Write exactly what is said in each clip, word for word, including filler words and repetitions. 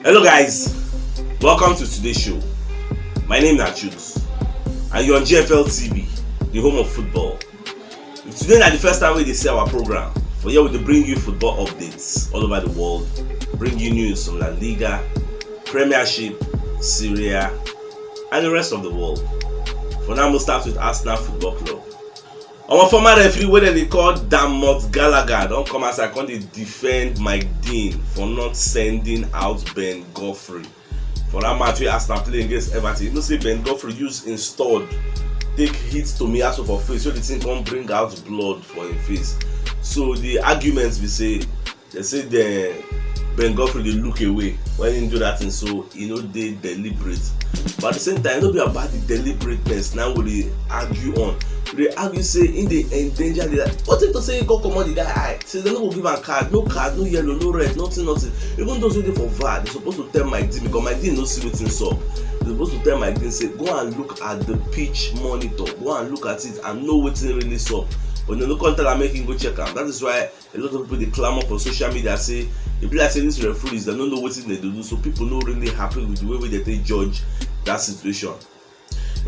Hello guys, welcome to today's show. My name na Chuks and you're on G F L T V, the home of football. If today na the first time wey you dey see our program, for here we dey bring you football updates all over the world, bring you news from La Liga, Premiership, Serie A and the rest of the world. For now, we'll start with Arsenal Football Club. Our former referee wey dem dey call Dermot Gallagher don come outside come dey defend Mike Dean for not sending out Ben Godfrey for that match wey Arsenal play against Everton. You know say Ben Godfrey use im stud take hit Tomiyasu for face, so the thing come bring out blood for im face. So the argument be say, dem say the Ben Godfrey dey look away when he do that thing, so e no dey deliberate. But at the same time, no be about the deliberateness now we dey argue on. We dey argue say im dey endanger the life. What if to say he go comot the guy eye? Say dem no go give am card, no card, no yellow, no red, nothing, nothing. Even those wey dey for VAR, dem suppose to tell Mike Dean, because Mike Dean no see wetin sup. Dem suppose to tell Mike Dean say, "Go and look at the pitch monitor, go and look at it and know wetin really sup." But dem no come tell am make he go check am. That is why a lot of people dey clamour for social media say e be like say these referees, dem no know wetin dem dey do, so people no really happy with the way wey dem take judge that situation.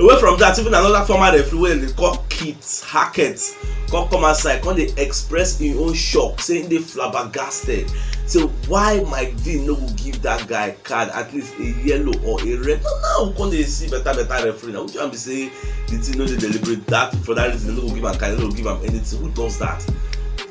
Away from that, even another former referee wey dem dey call Keith Hackett come come outside come dey express im own shock, say im dey flabbergasted, say why Mike Dean no go give that guy card, at least a yellow or a red. Now we come dey see better better referee. Now which one be say the thing no dey deliberate? That, for that reason, dem no go give am card, dem no go give am anything. Who does that?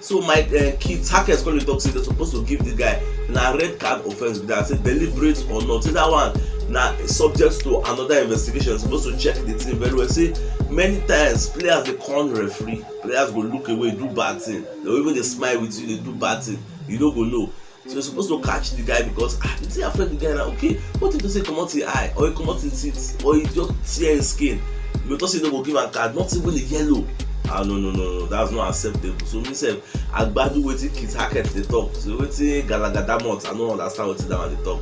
So Mike, uh, Keith Hackett come dey talk say dem suppose to give the guy na red card offence be that, say deliberate or not. Say that one na subject to another investigation. Dem suppose to check the thing very well. Say many times players dey con referee, players go look away, do bad thing. Dem go even dey smile with you, dey do bad thing. You no go know. So dem suppose to catch the guy because, ah, the thing affect the guy now. Okay, what if to say comot him eye, or he comot him teeth, or he just tear him skin? You go talk say no go give am card, not even a yellow. Ah, no, no, no, no, that's not acceptable. So me sef, I gbadu wetin Keith Hackett dey talk. So wetin Gallagher Dermot, I no understand wetin that one dey talk.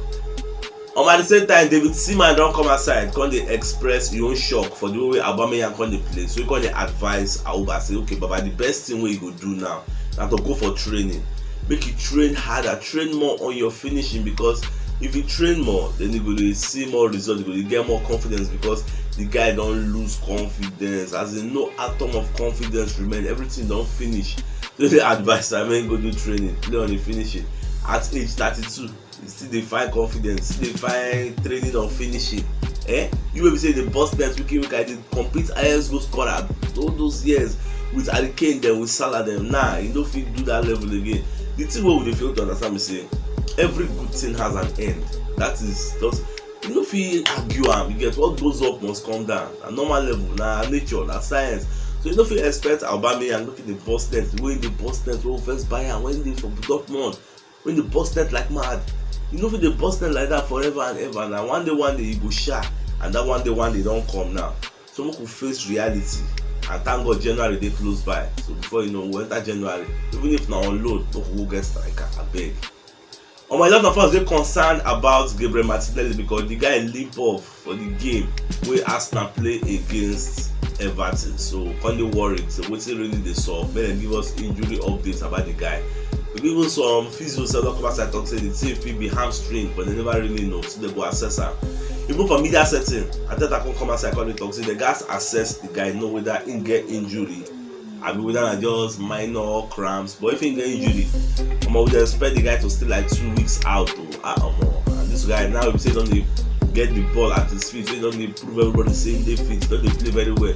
Um, at the same time, David Seaman don come outside come dey express im own shock for the way wey Aubameyang come dey play. So he come dey advise Auba say, "Okay, Baba, the best thing wey you go do now na to go for training. Make you train harder, train more on your finishing, because if you train more, then you go dey see more result, you go dey get more confidence, because the guy don lose confidence, as in no atom of confidence remain, everything don finish." So the advice, I mean, go do training, play on the finishing. At age thirty-two, you still dey find confidence, still dey find training on finishing. Eh? You wey be say the boss net week in, week out, dey complete highest goal scorer all those years with Harry Kane dem, with Salah dem. Now you no fit do that level again. The thing wey we dey fail to understand be say every good thing has an end. That is just, you no fit argue am. You get, what goes up must come down. Na normal level, na nature, na science. So you no fit expect Aubameyang make the boss net the way the boss net wey we first buy am when he dey for Dortmund, when the boss net like mad. You no fit dey boss net like that forever and ever. Na one day, one day you go sha, and that one day, one day don come now. So make we face reality and thank God January dey close by. So before you know, we enter January. Even if na on loan, make we go get striker, abeg. Omo, a lot of us dey concerned about Gabriel Martinelli because the guy limp off for the game wey Arsenal play against Everton. So come dey worried. So wetin really dey sup? Make dem give us injury updates about the guy. Even some physio sef don come outside talk say the thing fit be hamstring, but dem never really know. So dem go assess am. Even for media setting, Arteta come come outside come dey talk say dem gats assess the guy, know whether im get injury abi whether na just minor cramps. But if he get injury, omo, we dey expect the guy to stay like two weeks out o. Ah, omo, and this guy now, if he say don dey get the ball at his feet, he don dey prove everybody say he dey fit, he don dey play very well,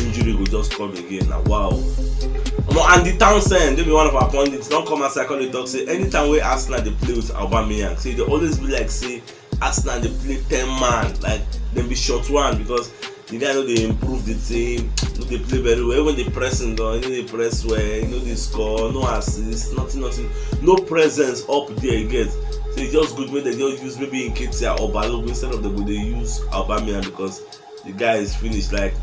injury go just come again. Na wow. Omo, Andy Townsend, wey be one of our pundits, don come outside come dey talk say anytime wey Arsenal dey play with Aubameyang, say e dey always be like say Arsenal dey play ten man, like dem be short one, because the guy no dey improve the team, no dey play very well. Even the pressing, gan, he no dey press well, he no dey score, no assist, nothing, nothing, no presence up there again. So e just good make dem just use maybe Nketiah or Balogun instead of dem go dey use Aubameyang, because the guy is finished. Like,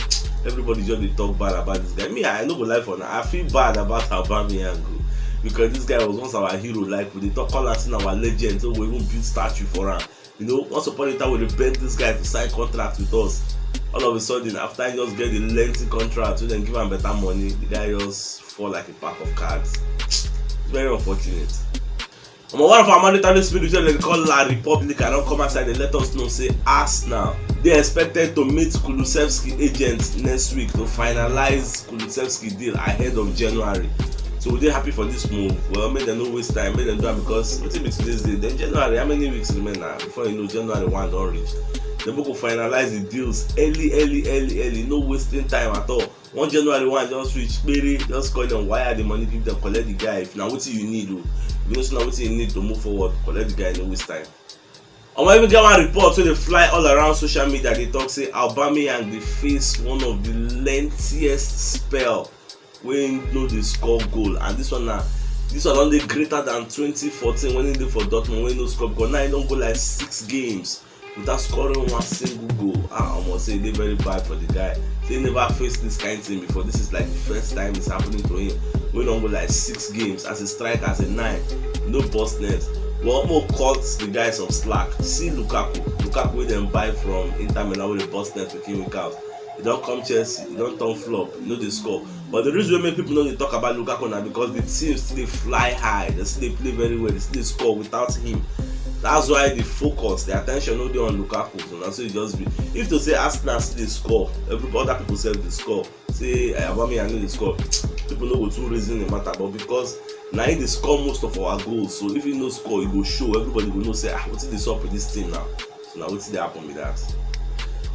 everybody just dey talk bad about this guy. Me, I no go lie for now, I feel bad about Aubameyang o, because this guy was once our hero. Like, we dey talk, call am say na our legend, so we even build statue for am. You know, once upon a time we dey beg this guy to sign contract with us. All of a sudden, after he just get the lengthy contract, so dem give am better money, the guy just fall like a pack of cards. It's very unfortunate. Omo, one of our mandatory spirit wey dem dey call La Repubblica don come outside dey let us know say Arsenal dey expected to meet Kulusevski agent next week to finalize Kulusevski deal ahead of January. So we dey happy for this move. Well, make dem no waste time, make dem do am, because wetin be today's date? Then January, how many weeks remain now? Before you know, January one don reach. Dem go finalize the deals early, early, early, early. No wasting time at all. One January one just reach, kpere, just call dem, wire the money, give dem, collect the guy. If na wetin you need o, if you know say na wetin you need to move forward, collect the guy, no waste time. Omo, even get one report wey dey fly all around social media, dey talk say Aubameyang dey face one of the lengthiest spell wey no dey score goal, and this one na, this one don dey greater than twenty fourteen when he dey for Dortmund, wey no score, because now he don go like six games without scoring one single goal. Ah, omo, say e dey very bad for the guy. Say he never face this kind thing before. This is like the first time it's happening to him. Wey don go like six games as a striker, as a nine, no burst net. But omo, cut the guy some slack. See Lukaku, Lukaku wey dem buy from Inter Milan, wey dey burst net week in, week out. He don come Chelsea, he don turn flop, he no dey score. But the reason wey make people no dey talk about Lukaku na because the team still dey fly high, they still dey play very well, they still dey score without him. That's why the focus, the attention no dey on Lukaku. So na so e just be. If to say Arsenal still dey score, every other people sef dey score, say, eh, Aubameyang no dey score, people no go too reason the matter. But because na he dey score most of our goals, so if he no score, e go show. Everybody go know say, ah, wetin dey sup with this team now? So na wetin dey happen be that.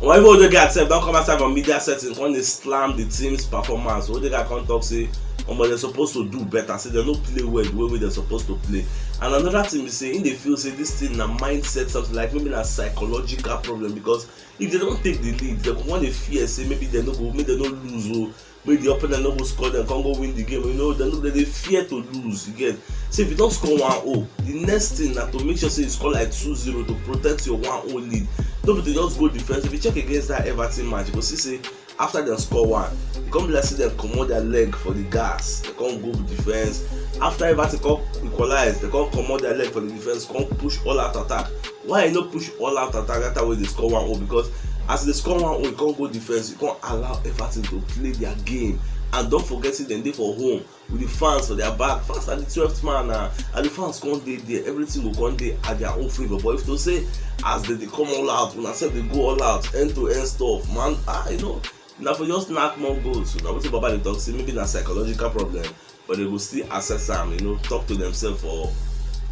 Omo, even Odegaard sef don come outside from media setting, come dey slam the team's performance. Odegaard come talk say, omo, dem suppose to do better, say dem no play well the way wey dem suppose to play. And another thing be say, he dey feel say this thing na mindset something, like maybe na psychological problem, because if dem don take the lead, dem go come dey fear say maybe dem no go, make dem no lose o, make the opponent no go score, dem come go win the game. You know, dem no, dem dey fear to lose. You get? Say if you don score one oh, the next thing na to make sure say you score like two zero to protect your one oh lead. No be to just go defense. If you check against that Everton match, you go see say after dem score one, e come be like say dem comot their leg for the gas. Dem come go defense. After Everton come equalize, dem come comot their leg for the defense, come push all out attack. Why e no push all out attack that time wey dey score one oh? Because as e dey score one oh, e come go defense, e come allow Everton to play their game. And don't forget say dem dey for home with the fans for their back. Fans na the twelfth man na, and the fans come dey there, everything go come dey at their own favour. But if to say as dem dey come all out, una sef dey go all out, end to end stuff, man, ah, you know, na for just knack more goals. So na wetin Baba dey talk say maybe na psychological problem, but dem go still assess am, you know, talk to themselves for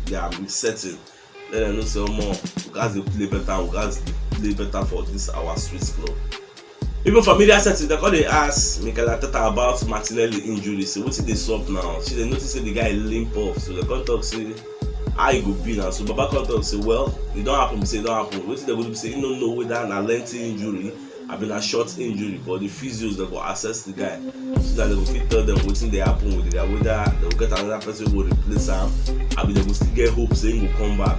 their setting. Let dem know say, omo, we gats dey play better, we gats dey play better for this our sweet club. People for media setting, dem come dey ask Mikel Arteta about Martinelli injury. Say wetin dey sup now? Shey dem notice say the guy limp off, so dem come talk say how e go be now. So Baba come talk say, well, e don happen, say e don happen. Wetin dem go do be say he no know whether na lengthy injury abi na short injury, but the physios dem go assess the guy so that dem go fit tell dem wetin dey happen with the guy, whether dem go get another person wey go replace am, abi dem go still get hope say he go come back.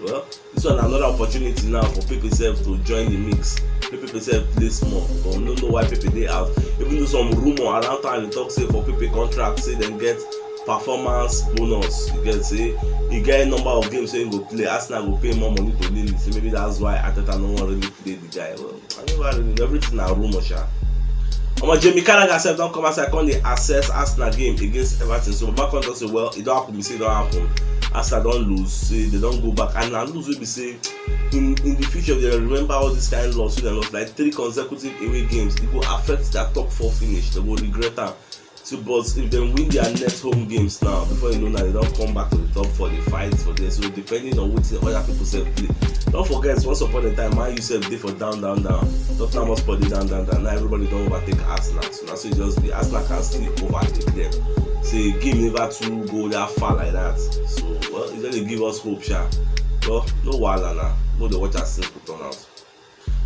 Well, this one na another opportunity now for Pepe sef to join the mix, make Pepe sef play small. But we no know why Pepe dey out, even though some rumour around town dey talk say for Pepe contract, say dem get performance bonus. You get say e get number of games wey he go play, Arsenal go pay more money to Lille. So maybe that's why Arteta no wan really play the guy. Well, I never really know. Everything na rumour sha. Omo, Jamie Carragher sef don come outside, come dey assess Arsenal game against Everton. So Baba come talk say, well, e don happen, be say e don happen. Arsenal don lose, say dem don go back, and na lose wey be say in in the future, if dem remember all this kind loss wey dem lost, like three consecutive away games, e go affect their top four finish. Dem go regret am. So, but if dem win their next home games now, before you know now, dem don come back to the top four, dey fight for there. So depending on wetin other people sef play. Don't forget, once upon a time, Man U sef dey for down, down, down. Tottenham Hotspur dey down, down, down. Now everybody don overtake Arsenal. So na so e just be. Arsenal can still overtake them. Say game never too go that far like that. So, well, e just dey give us hope sha. Well, no wahala na. Make dem watch as things go turn out.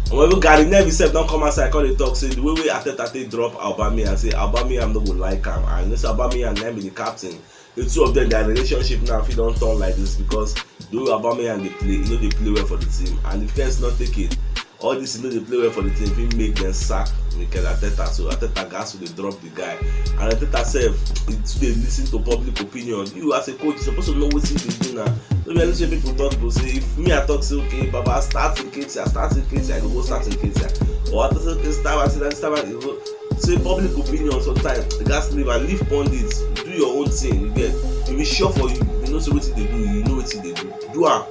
Omo, even Gary Neville sef don come outside come dey talk say the way wey Arteta take drop Aubameyang, say Aubameyang no go like am. And you know say Aubameyang na him be the captain. The two of them, their relationship now fit don turn like this, because the way Aubameyang dey play, he no dey play well for the team. And if Kens no take it, all this he no dey play well for the team fit make dem sack Mikel Arteta. So Arteta gats to dey drop the guy. And Arteta sef, he too dey listen to public opinion. You as a coach, you suppose to know wetin you dey do na. No be everything people talk go say, if me I talk say, okay, Baba, start Nketiah, start Nketiah, I go go start Nketiah. Or I talk say, okay, start Martinelli, start Martinelli, you go say public opinion sometimes, you gats leave and leave pundits, do your own thing, you get? If e sure for you, You know say wetin dey do, you know wetin dey do. Do am.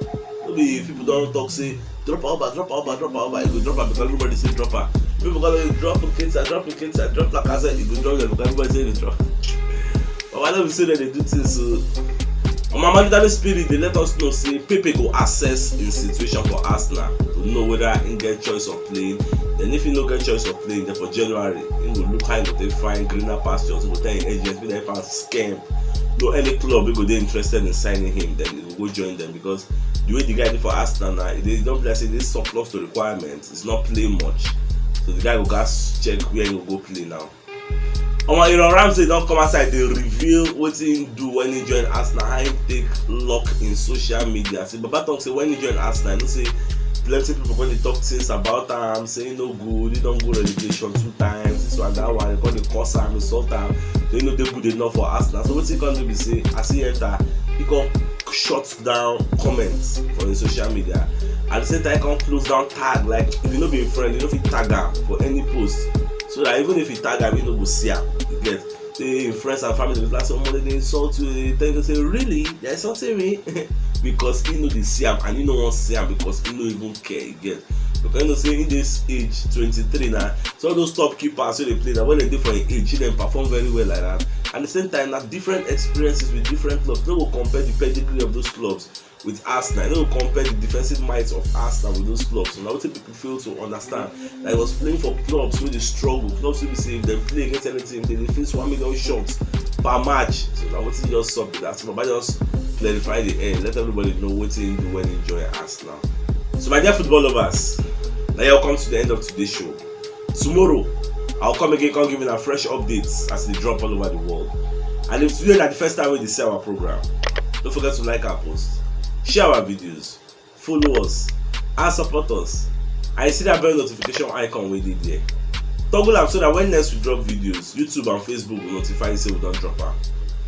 No be people don talk say drop Auba, drop Auba, drop Auba. You go drop am because everybody say drop am. People go say drop Nketiah, drop Nketiah, drop Lacazette. You go drop them because everybody say dey drop. But why don't we say that they do things so? On my monetary spirit, they let us know say Pepe go assess in situation for Arsenal to know whether he get choice of playing. Then if he no get choice of playing, then for January, he go look how he go take find greener pastures. He go tell him agents, be like fans scam. No any club he go dey interested in signing him, then he go go join them because the way the guy dey for Arsenal now, e dey don be like say this surplus to requirements. It's not play much, so the guy go gats check where he go go play now. Omo, Aaron Ramsey don come outside dey reveal wetin he do when he join Arsenal, how he take lock in social media. Say Baba talk say when he join Arsenal, you know say plenty people come dey talk things about am, say he no good, he don go relegation two times, this one, that one, they come dey curse am, insult am, say he no dey good enough for Arsenal. So wetin he come do be say as he enter, he come shut down comments for his social media. At the same time, he come close down tag. Like if you no be him friend, you no fit tag am for any post. So that even if he tag am, he no go see am. You get? Say him friends and family go like say, "Omo, they dey insult you." They tell you say, "Really? They insulting me?" Because he no dey see am and he no wan see am because he no even care. You get? Because you know say in this age, twenty-three now, so all those top keepers wey dey play now, when they dey for him age, he dem perform very well like that. At the same time, na different experiences with different clubs. No go compare the pedigree of those clubs with Arsenal. You no go compare the defensive might of Arsenal with those clubs. So na wetin people fail to understand. Like, he was playing for clubs wey dey struggle, clubs wey be say if dem play against anything, they dey face one million shots per match. So na wetin just sup be that. So Baba just clarify the air, let everybody know wetin he do when he join Arsenal. So my dear football lovers, now you come to the end of today's show. Tomorrow, I'll come again, come give you a fresh updates as they drop all over the world. And if today na the first time wey you dey see our program, don't forget to like our post, share our videos, follow us, and support us. And you see that bell notification icon wey dey there. Toggle am so that when next we drop videos, YouTube and Facebook will notify you say we don drop am.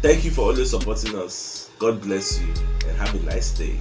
Thank you for always supporting us. God bless you and have a nice day.